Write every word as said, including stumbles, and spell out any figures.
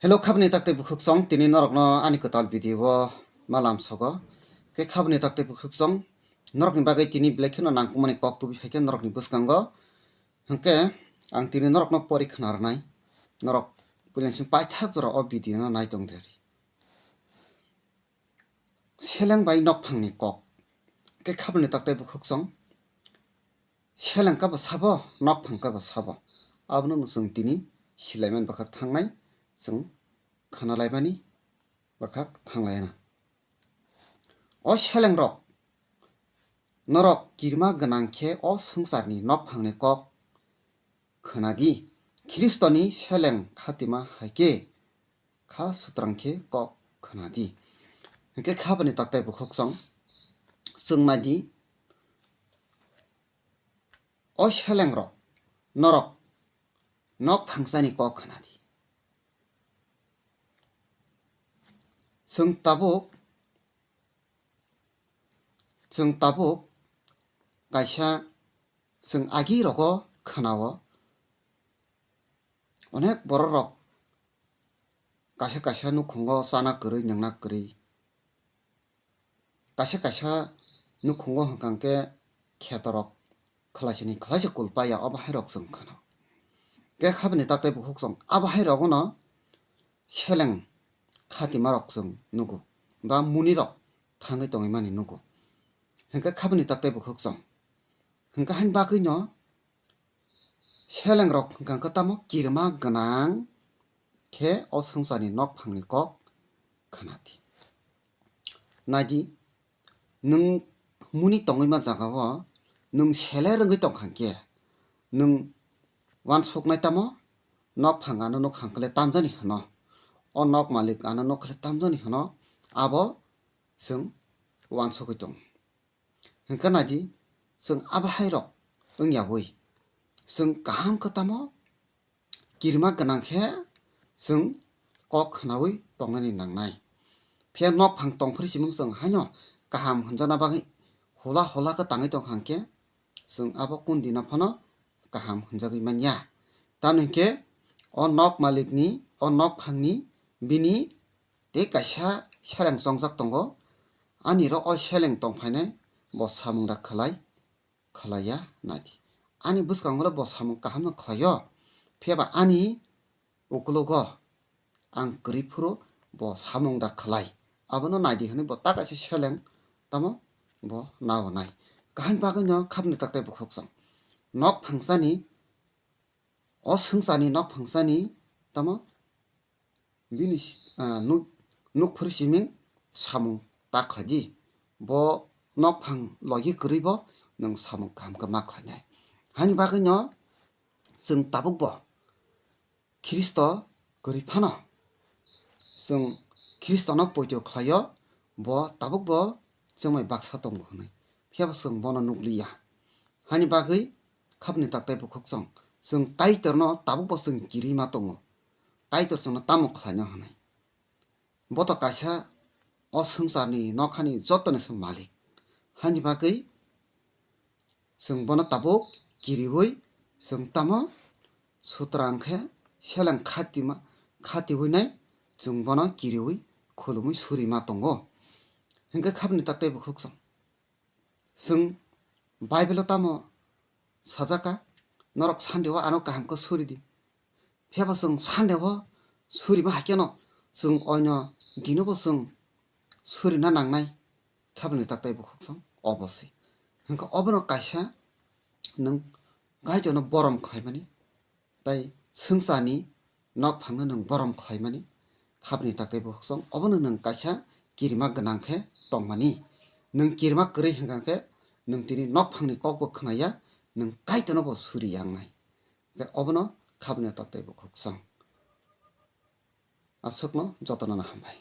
Hello, khabni takte bukhuk song, tini norokno ani kwtal video o malam sogo. Khe khabni takte bukhuk song, norokni bagwi tini belai kheno nangkukmani kok tubi phaikhe norokni bwskango. Hwnkhe ang tini norokno pori khna rwnai. Norok puilensing paithak jora o video no nai tong jari. Seleng bai nokphangni kok. Khe khabni takte bukhuk song. Seleng kabo sabo, nokphang kabo sabo. Abono no chwng tini silaimani bwkhak thangnai, chwng khanalaimani bwkhak thanglaina. O selengrok, norok kirima gwnang khe o swngcharni nokphangni kok khwnadi. Khristoni seleng khatima hai khe kha sutrang khe kok khwnadi. Hwnkhe khabani taktai bukhuk song, chwng naidi, o selengrok, norok nokphangsani kok khwnadi. Chwng tabuk, chwng tabuk kaisa chwng agi rogo khwnao. Onek bororok kaisa kaisa nukhungo chana kwrwi, nwngna kwrwi. Kaisa kaisa nukhungo hwnkha khe khetorok khwlaisani khwlaisa kul paiya, obo hairok chwng khwno. Khe khabini taktai bukhuk song, abo hairogono seleng khatimarok chwng nugo, ba munirok thangwi tongwi mani nugo. Hwnkhe khabini taktai bukhuk song. Hwnkhe haini bagwino selengrok hwnkha khe tamo kirima gwnang khe o swngcharni nokphangni kok khwnadi. Naidi, nwng muni tongwi ma jagao nwng sele rwngwi tongkha khe, nwng uansuknai tamo nokphang ano nukhang khle tamjani hwno, o nok malik ano nuk khle tamjani hwno, abo chwng uansugwi tongo. Hwnkhe naidi, chwng abo hairok wngyawi chwng kaham khe tamo kirima gwnang khe chwng kok khwnawi tongnani nangnai. Phiya nokphang tongphuru simung chwng haino kaham hwnjakna bagwi hola hola khe tangwi tongkha hwnkhe chwng abo kundino phano kaham hwnjagwi manya. Tamni hwnkhe o nok malikni, o nokphangni bini tei kaisa seleng chongjak tongo. Ani ro o seleng tongphainai bo samung da khlai, khlaiya naidi. Ani bwskango le bo samung kaham no khlaio. Phiya ba ani ukologo ang kwrwi phuru bo samung da khlai. Abono naidi hwnwi bo ta kaisa seleng tamo bo nao nai. Kaham bagwi no khabni taktai bukhuk song. Nok phangsani, o swngcharni nok phangsani tamo bini si-, ah, nuk, nukphuru siming samung ta khlai di. Bo nokphang logi kwrwi bo nwng samung kaham khe ma khlainai. Hani bagwi no chwng tabuk bo Khristo kwrwi phano chwng Khristono poito khlaio, bo tabuk bo chwngbai baksa tongo hwnwi. Phiya bo chwng bono nukliya. Hani bagwi khabni taktai bukhuk song, chwng Kaitorno tabuk bo chwng kirima tongo. Kaitor chwngno tamo khlaino hwnwi. Bo to kaisa o swngcharni nokhani jotoni se malik. Hani bagwi chwng bono tabuk kiriwi chwng tamo sutrang khe seleng khatima, khatiwi nai chwng bono kiriwi khulumwi suri ma tongo. Hwnkhe khabni taktai bukhuk song. Chwng Bible-o tamo sajaka, "Norok Sunday-o ano kaham khe suri di." Phiya bo chwng Sunday-o suri ma hai kheno chwng oino dino bo chwng suri na nangnai, khabni taktai bukhuk song obo se. Hwnkhe obono kaisa nwng Kaitorno borom khlaimani, tai swngcharni nokphangno nwng borom khlaimani, khabni taktai bukhuk song, obono nwng kaisa kirima gwnang khe tongmani. Nwng kirima kwrwi hwnkha khe nwng tini nokphangni kokbo khwnaya, nwng Kaitorno bo suri yangnai. Khe obono khabni taktai bukhuk song. Aswkno jotono no hambai.